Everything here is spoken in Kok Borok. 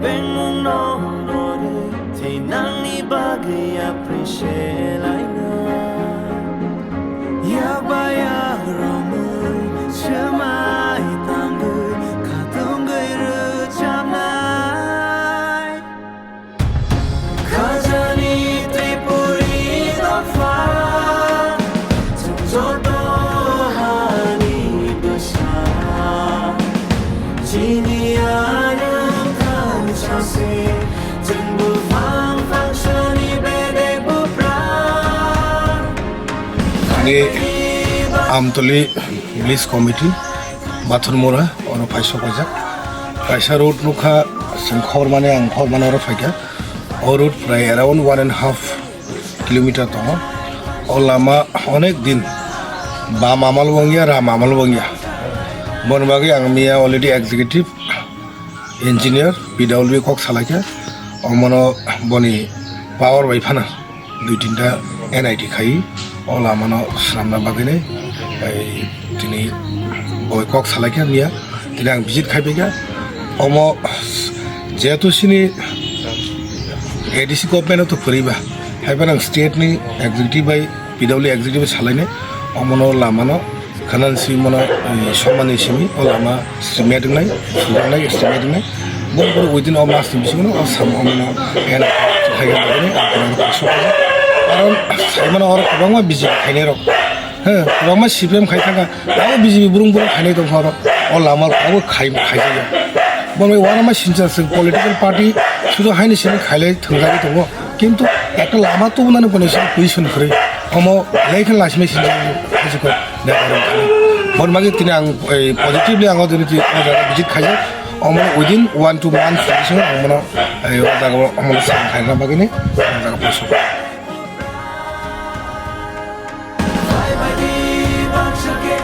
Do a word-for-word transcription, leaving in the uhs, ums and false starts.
Bengmung no nore, tei nangni bagwi appreciate laina. Yak ba yak romwi, swmai tangwi, khatungwi rwchapnai. Khajani Tripuri dopha, chwng joto hani bwsa. Chini ayang thang chasi, chwng buphang phangsani bedek buphra. Ani Amtoli Village Committee, Bathurmura, oro phaisok paijak. Kaisa road nukha, chwng khobor mani, ang khobor mani oro phaikha. O road prai around one and half kilometer tongo. O lama onek din bam amal wngya, ram amal wngya. Boni bagwi ang miya already executive engineer P W D kok salaikha. Omono boni power bai phano dui tinta N I T khai o lamano swnamna bagwini, ei, tini boi kok salaikha miya, tini ang visit khaibaikha. Omo jehetu sini A D C government-o to kwrwi ba, haiphano ang state ni executive bai, P W executive bai salainai, omono lamano khwnani simi mano, eh, somani simi o lama estimate wngnai, sujaknai estimate wngnai. Boni pore within o mas ni bisingo o samo omono ena khaina bagwini ang kono kok sokha. Karon saimano oro kwbangma B J P khainai rok, he, kwbangma C P M khai thangkha, tamo B J P burung burung khainai tongkha oro. O lama abo khai, khaijakya. Boni uanama sincha se political party sudu haini simi khailai thwngjagwi tongo. Kintu ekta lama tubunani kono sini position kwrwi. Omo lekha lasmai sini hajiko bepar wngkha. Bon magi tini ang, eh, positively ang o tini tini o jaga visit khaijak. Omo within one two months bisingo ang mano, eh, o jaga o omo sang khaina bagwini ang jaga poso.